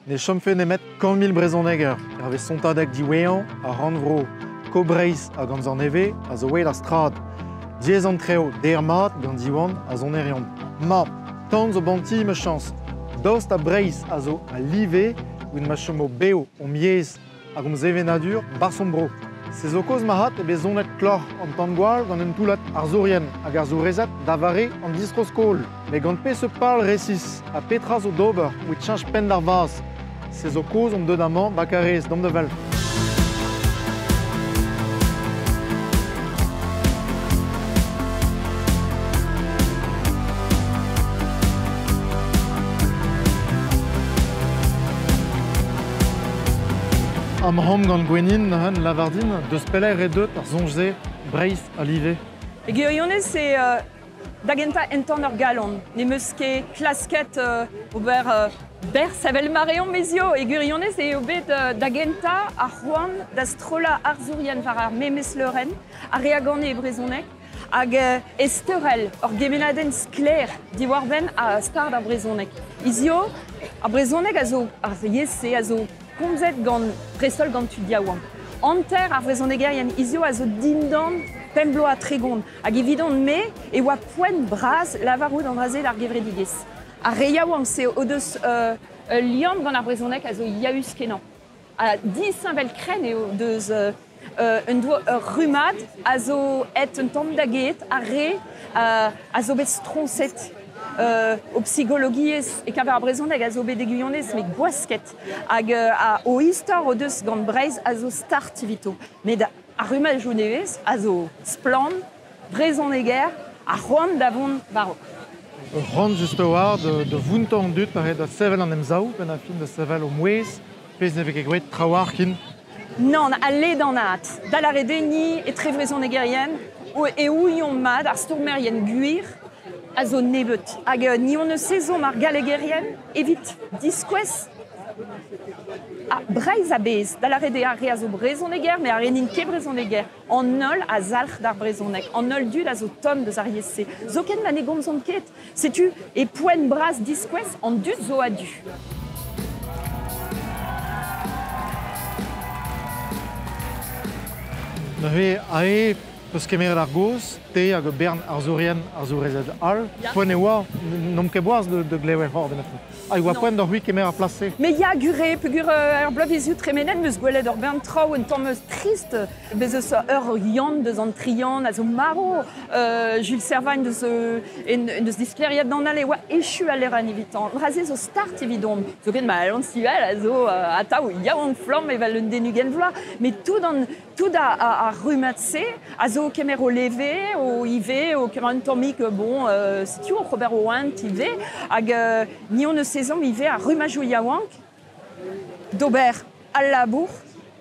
Ne chomfe nemet 100 000 brezhoneger hervez sontadeg diwezhañ ar rannvro Coop Breizh hag an Neve a zo aet ar strad. Diaes an treo der-mat gant Diwan ha sonerion. Ma, tan zo banti ma chañs. Daoust ha Breizh a zo a live evit ma chomo bev hom yezh hag hom sevenadur 'barzh hon bro. Se zo kaoz marc'had e bet sonet kloc'h an tan-gwall gant un toullad arzourien hag arzourezed da vare an distro-skol. Met gant peseurt pal resis ha petra zo d'ober evit cheñch penn d'ar vazh? Se zo kaoz omp deuet amañ 'ba Karaez, deomp da wel. Amc'homp gant Gwennin, neuze, lavar din, deus pelec'h eo deuet ar soñj-se Breizh a live? E gwirionez eo da gentañ entan ur galon. N'em eus ket klasket ober berzh evel ma reomp hiziv. E gwirionez eo bet da gentañ ar c'hoant da strollañ arzourien war ar memes leurenn, ar re a gane e brezhoneg, hag ezteurel ur gemennadenn sklaer diwar-benn stad ar brezhoneg. Hiziv, ar brezhoneg a zo ar yezh-se a zo komzet gant dreist-holl gant tud yaouank. Hanter ar vrezhonegerien hiziv a zo dindan 5 bloaz ha 30. Hag evidon-me e oa poent bras lavarout an dra-se d'ar gevredigezh. Ar re yaouank-se o deus ul liamm gant ar brezhoneg a zo yaus-kenañ. Ha disheñvel-krenn eo deus un ur rummad a zo aet un tamm da get, ar re a zo bet stroñset o psikologiezh e-keñver ar brezhoneg a zo bet e gwirionez met gwasket. Hag o istor o deus gant Breizh a zo start evito. Met ar rummadoù nevez a zo splann, brezhoneger ha c'hoant da vont war-raok. Ur c'hoant just a-walc'h da vountañ an dud neuze da sevel an emsav, benn ar fin da sevel o mouezh, pezh ne vez ket graet trawalc'h ken. Nann, al ledanaat. Da lâret eo ni etrevrezonegerien e ouiomp mat ar stourmerien gwir a zo nebeut. Hag ni hon eus ezhomm ar gallegerien evit diskouez ha Breizh a-bezh, da lâret eo ar re a zo brezhoneger, met ar re n'int ket brezhoneger. An holl a zalc'h d'ar brezhoneg, an holl dud a zo tomm deus ar yezh-se, zoken ma ne gomzont ket. Setu e poent bras diskouez an dud zo a-du. Neuze aze peus kemeret ar gaoz, te hag ur bern arzourien, arzourezed all. Poent e oa, n'omp ket boaz da glevet c'hoar benn ar fin. Ah, e oa poent d'hoc'h-c'hwi kemer ar plas-se? Mais ya, gure, peogwir er bloavezioù tremenet 'm eus gwelet ur bern traoù un tamm trist. Bez eus ur Yann deus an tri Yann a zo marv. Jules Servat en deus, en deus disklêriet d'an all e oa echu al leurenn evitañ. An dra-se zo start evidomp. Zoken ma Alan Stivell a zo atav yaouank-flamm evel un den 20 vloaz. Mais tout an, tout ar rummad-se a zo o kemer o leve, o ivez, o kemer un tammig, bon, setu oc'h ober o hent ivez. Hag ni hon eus ezhomm ivez ar rummajoù yaouank d'ober al labour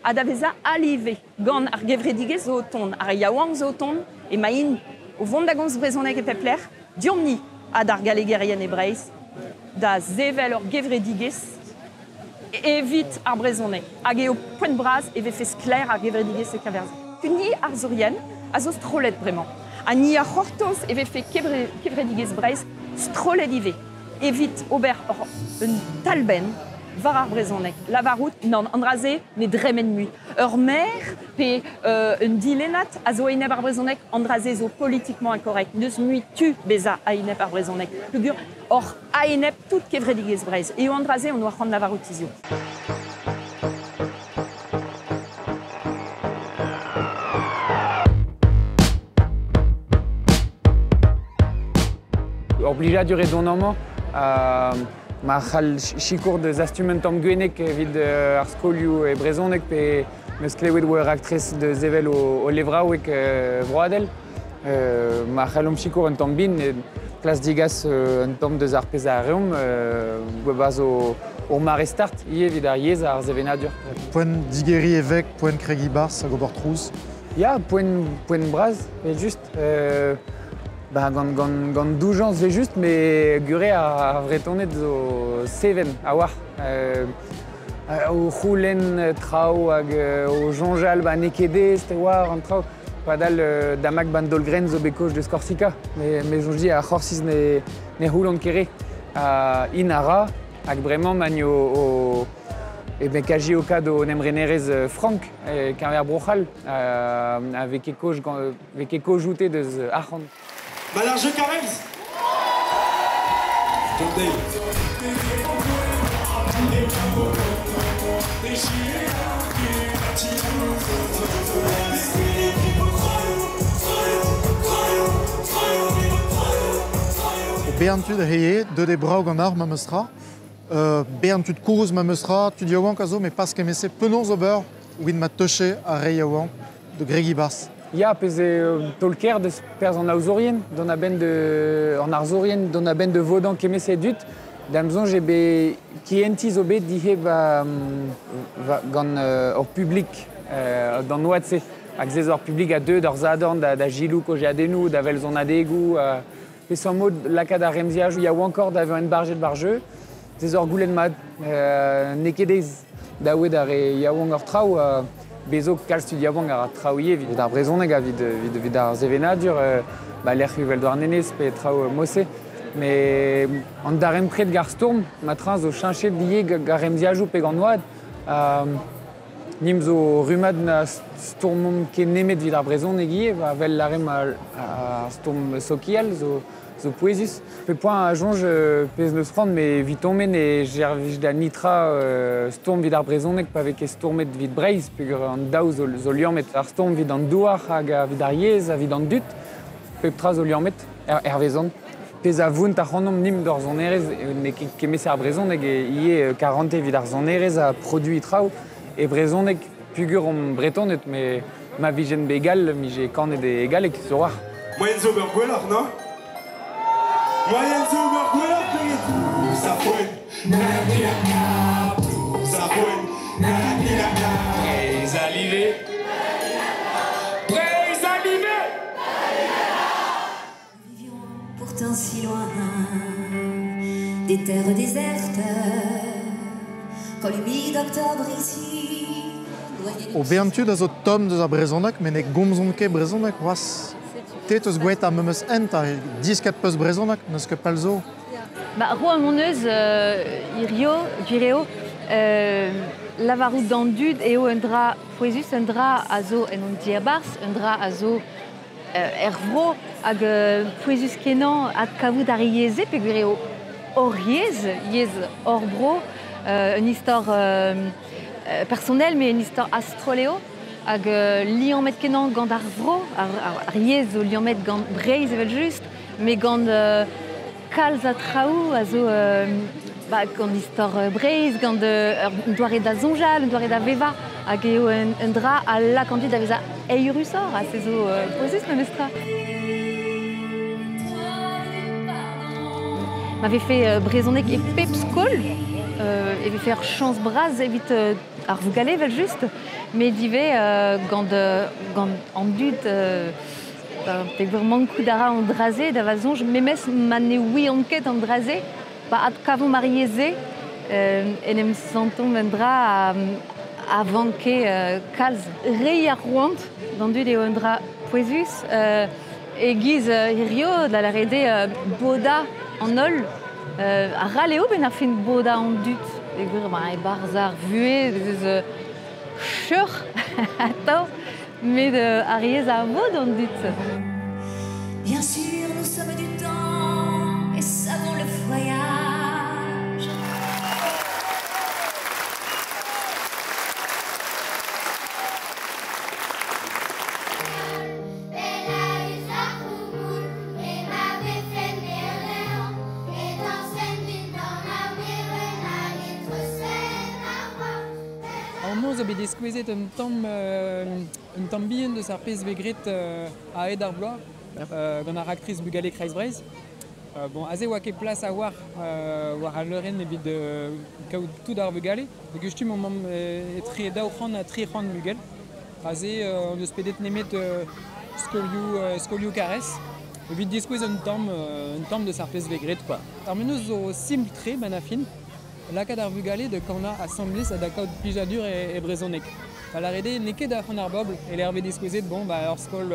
ha da vezañ alive gant ar gevredigezh zo o tont, ar re yaouank zo o tont, emaint o vont da gomz brezhoneg e pep lec'h, deomp-ni ha d'ar gallegerien e Breizh da sevel ur gevredigezh evit ar brezhoneg. Hag eo poent bras e vefe sklaer ar gevredigezh e-keñver-se. Ni arzourien a zo strollet bremañ. Ha ni a c'hortoz e vefe kevredigezh Breizh strollet ivez evit ober un talbenn war ar brezhoneg. Lavarout nann, an dra-se ne dremen mui. Ur maer pe un dilennad a zo enep ar brezhoneg, an dra-se zo politiquement incorrect. N'eus mui tu bezañ a-enep ar brezhoneg. Peogwir oc'h a-enep tout kevredigezh Breizh. Eo an dra-se hon oa c'hoant lavarout hiziv. Ur blijadur eo dont amañ. Ma c'hall sikour da zastum un tamm gwenneg evit ar skolioù e brezhoneg pe 'm eus klevet oa raktres da sevel o levraoueg vroadel. Ma c'hallomp sikour un tamm bin, klas digas un tamm deus ar pezh a reomp, barzh o mare start ivez evit ar yezh ar sevenadur. Poent digeriñ e veg, poent kregiñ 'barzh hag ober trouz. Ya, poent bras, evel-just. Ba, gant doujañs evel-just, met gure ar Vretoned zo seven a-walc'h. O c'houlenn traoù hag o soñjal ba n'eo ket aes te oar an traoù. Padal Damak ban Dolgren zo bet kaoz deus Korsika. Me soñj dit ar C'horsiz ne c'houlont ket re. Ha int a ra. Hag bremañ man o e ben kaji o kad o nemrenerez frank e keñver Bro-C'hall avec ket kojoute deus arc'hant. Malarjeu Karels. O bean tud heie, deut e brav gant ar ma meustra. Bean tud kourz ma meustra, tud yaouank a zo, met pas kemese penaos ober evit ma teuche ar re yaouank de gregi bas. Ya, pez eo tolker deus perzh an aozourien, don a-benn de an arzourien, don a-benn de vodan kemese dut, da'm soñj eo bet kienti zo bet dihe va gant ur publik d'an oad-se. Hag se zo ur publik a deu d'ur zadorn da gilou kojeadennoù, da vel zonadegoù, peseurt mod lakaat ar remziajoù yaouankoc'h da vezañ barjet bar jeu. Se zo ur goulenn mat, n'eo ket aes da oet ar re yaouank ur traoù, bezo kalz tud yaouank ar traoù ivez evit ar brezhoneg evit ar sevenadur, ba lec'h uvel Douarnenez pe traoù mose. Mais an darempred gar stourm, ma trañ zo cheñchet ivez gar remziajoù pe gant oad. Nim zo rummad na stourmomp ket nemet evit ar brezhoneg ivez, ba vel larem ar stourm sokial zo pouezus. Pe poent a soñj pezh neus c'hoant, met evit e servij da nitra stourm evit ar brezhoneg pa vez ket stourmet evit Breizh, peogwir an daou zo liammet ar stourm evit an douar hag evit ar yezh, evit an dud, pep tra zo liammet hervezon. Pezh a vount ac'hanomp nim d'ur sonerezh, n'eo ket kemese ar brezhoneg ivez karante evit ar sonerezh a produiñ traoù e brezhoneg peogwir omp bretoned, met ma vijen bet gall, mije kanet e galleg zo war. Moyen zo ober gwelloc'h, non? Moyen zo ober gwelloc'h, peget? Sa foen, sa foen, Breizh a live. Breizh a live. Pourtant si loin des terres désertes, quand l'humide octobre ici. O bean tud a zo tomm deus ar brezhoneg, met ne gomzont ket brezhoneg c'hoazh. Te teus gwelet ar memes hent, ar disket peus brezhoneg, n'eus ket pell zo. Ba, ro am hon eus hirio, gwir eo, lavarout d'an dud eo un dra pouezus, un dra a zo en hon diabarzh, un dra a zo er vro hag pouezus kenañ adkavout ar yezh peogwir eo hor yezh, yezh hor bro, un istor personnel, mais un istor astroleo, hag liammet kenañ gant ar vro, ar yezh zo liammet gant Breizh evel just, met gant kalz a traoù a zo ba, gant istor Breizh, gant un doare da soñjal, un doare da vevañ, hag eo un dra a lak an dud da vezañ eürusoc'h, ha se zo pouezus memestra. Ma vefe brezhoneg e pep skol, e vefe ur chañs bras evit ar vugale evel just, met ivez gant an dud peogwir mankout a ra an dra-se da va soñj, memes ma ne ouiont ket an dra-se, ba adkavomp ar yezh-se, en em santomp un dra a vanke kalz. Reiñ ar c'hoant d'an dud eo un dra pouezus, e-giz hirio da lâret eo bodañ an holl, a ral eo ben ar fin bodañ an dud. Peogwir ba, e-barzh ar vuhez eus cheuc'h atav, met ar yezh a vod an dud. Bien sûr, nous sommes du temps et savons le voyage. Ar noz zo bet diskouezet un tamm bihan deus ar pezh bet graet a-hed ar bloaz, gant ar aktriz Bugale Kreiz Breizh. Bon, aze oa ket plas a war war al leurenn evit kaout tout ar vugale. Hag eustum omp etre 200 ha 300 bugel. Aze on eus pedet nemet skolioù Karez. Evit diskouez un tamm deus ar pezh bet graet, quoi. Ar mennoz zo simpl-tre ben a fin. Lakaat ar vugale de kannañ asambles ha da kaout plijadur e brezhoneg. Pa lâret eo n'eo ket ar c'han ar bobl, e lec'h vez diskouezet, bon, ba, ur skol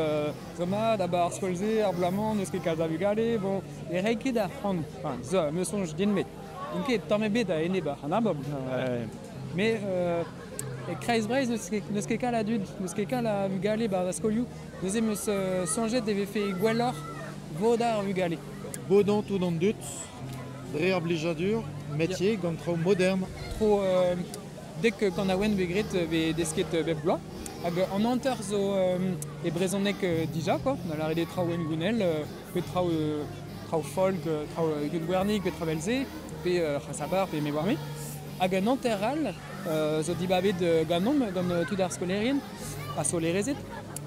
zo mat, ha ba, ur skol-se, ar bloaz-mañ, n'eus ket kalz a vugale, bon, e reiñ ket ar c'han, enfin, zo, me soñj din met. N'on ket tamm ebet a-enep ar c'han bobl. Mais e Kreiz Breizh n'eus ket kalz a dud, n'eus ket kalz a vugale 'ba ar skolioù. Neuze 'm eus soñjet e vefe gwelloc'h vodañ ar vugale. Bodañ tout an dud, dre ar blijadur, metier gant traoù modern. Tro dek kanaouenn vez graet vez desket bep bloaz. Hag an hanter zo e brezhoneg dija, quoi. Da lâret eo traoù hengounel, pe traoù traoù folk, traoù Yun Gwernig, pe traoù evel-se, pe C'hasabar, pe me oar-me. Hag un hanter all zo dibabet ganeomp, gant tout ar skolaerien ha solerezed,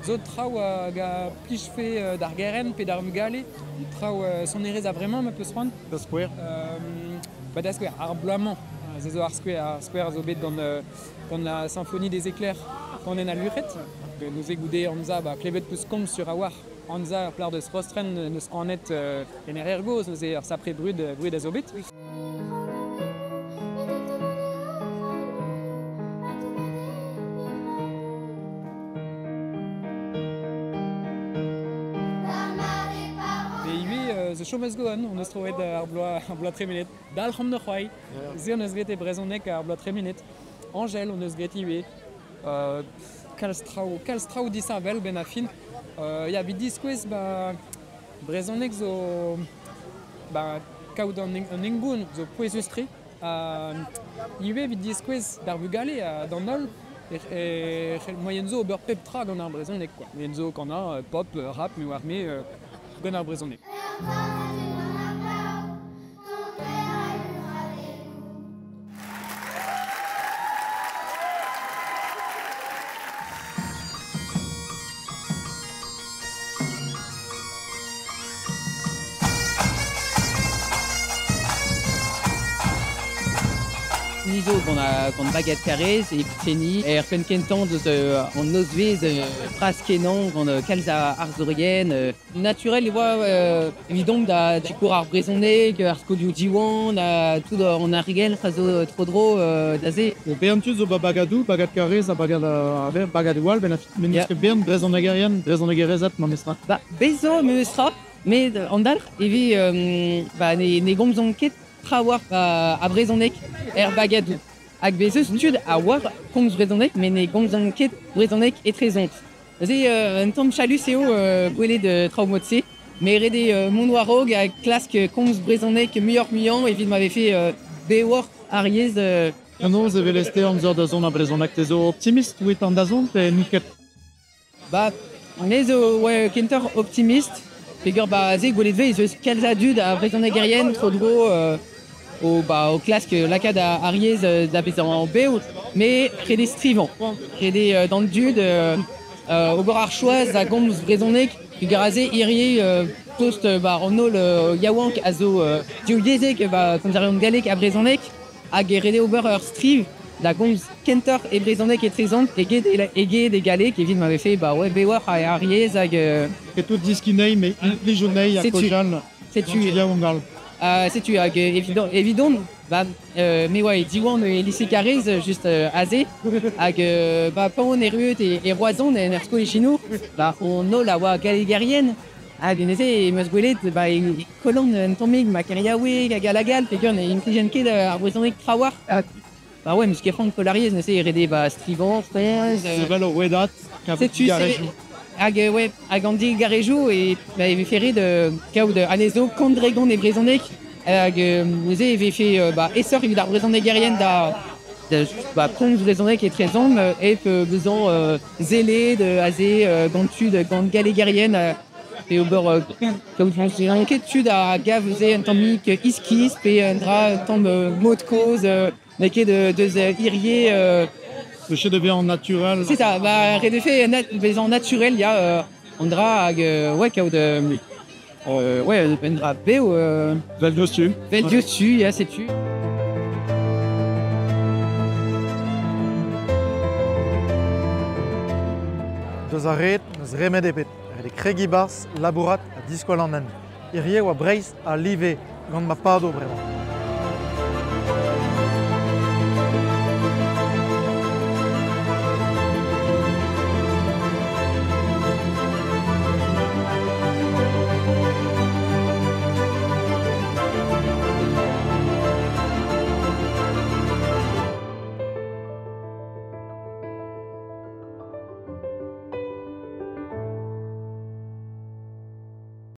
zo traoù hag a plijfe d'ar gerent pe d'ar vugale, traoù sonerezh a-vremañ ma peus c'hoant. Da skouer? Ba da skouer, ar bloaz-mañ, se zo ar skouer a zo bet gant gant la Symphonie des éclairs kanet al luc'hed. Neuze goude amzer, ba, klevet peus komz sur a-walc'h amzer ur plac'h deus Rostren neus kanet en erer gozh, neuze ur sapre brud a zo bet. Ivez zo chom eus goan, on eus troet ar bloaz tremenet. Dalc'homp da c'hoari. Se on eus graet e brezhoneg ar bloaz tremenet. Angèle on eus graet ivez. Kalz traoù disheñvel 'benn ar fin. Ya, evit diskouez ba brezhoneg zo ba kaout an hengoun zo pouezus-tre. Ivez evit diskouez d'ar vugale ha d'an holl e c'hell moaien zo ober pep tra gant ar brezhoneg quoi. Moaien zo kanañ pop, rap, me oar me gant ar brezhoneg. Ni zo gant Bagad Karrez e Puteni er penn kentañ deus an nozvezh bras-kenañ gant kalz a arzourien. Naturel e oa evidomp da sikour ar brezhoneg, ar skolioù Diwan, tout an aergelc'h a zo tro-dro da se. Bern tud zo ba bagadoù, bagad Karrez ha bagad bagadoù all, met n'eus ket bern brezhonegerien, brezhonegerezed memestra. Ba, bez zo memestra, met an dalc'h e vez ba, ne gomzont ket trawalc'h a brezhoneg er bagadoù. Hag bez eus tud a oar komz brezhoneg, met ne gomzont ket brezhoneg etrezont. Neuze un tamm chalus eo gwelet traoù mod-se. Met ret eo mont war-raok ha klask komz brezhoneg muioc'h-muiañ evit ma vefe bewoc'h ar yezh. Penaos e welez-te amzer da zont ar brezhoneg? Te zo optimist evit an dazont pe n'out ket? Ba, me zo ouais, kentoc'h optimist. Peogwir ba se gwelet 'vez ez eus kalz a dud a vrezhonegerien tro-dro o, ba, o klask lakaat ar yezh da vezañ bev, met ret eo strivañ. Ret eo d'an dud ober ar choaz da gomz brezhoneg peogwir aze hirie tost ba, an holl yaouank a zo divyezhek ba, komzerion galleg ha brezhoneg hag ret eo ober ur striv da gomz kentoc'h e brezhoneg etrezomp eget e galleg evit ma vefe ba, ouais, bewoc'h ar yezh hag Ket tout deskiñ anezhi met implij anezhi ha kaozeal Setu yaouank all. Setu hag evidon ba, me oa e Diwan e lise Karrez just aze hag ba, pa on erruet e Roazhon en ur skol chinour ba, on holl a oa gallegerien hag neuze em eus gwelet ba, e kollan un tammig ma keriaoueg hag all hag all peogwir ne implijen ket ar brezhoneg trawalc'h. Ba ouais, 'm eus ket c'hoant koll ar yezh neuze e rede ba strivañ, frouezh. Sevel ur rouedad kavout digarezioù. Hag ouais, hag an digarezioù e, ba, e vefe ret kaout anezho kant dregont e brezhoneg hag neuze e vefe ba, aesoc'h evit ar brezhonegerien da ba, komz brezhoneg etrezomp hep bezañ sellet aze gant tud gant gallegerien pe ober kaout ket tud a gav se un tammig iskis pe un dra un tamm mod kozh n'eo ket deus hirie. Le chef devient naturel. C'est ça, bah, ret vefe bezañ naturel, ya, an dra hag ouais, kaout ouais, un dra bev. Vel diouzhtu. Vel diouzhtu, ya, setu. Deus ar red, n'eus remed ebet. Ret eo kregiñ 'barzh, labourat ha diskoal an hent. Hirie oa Breizh a live gant ma pado bremañ.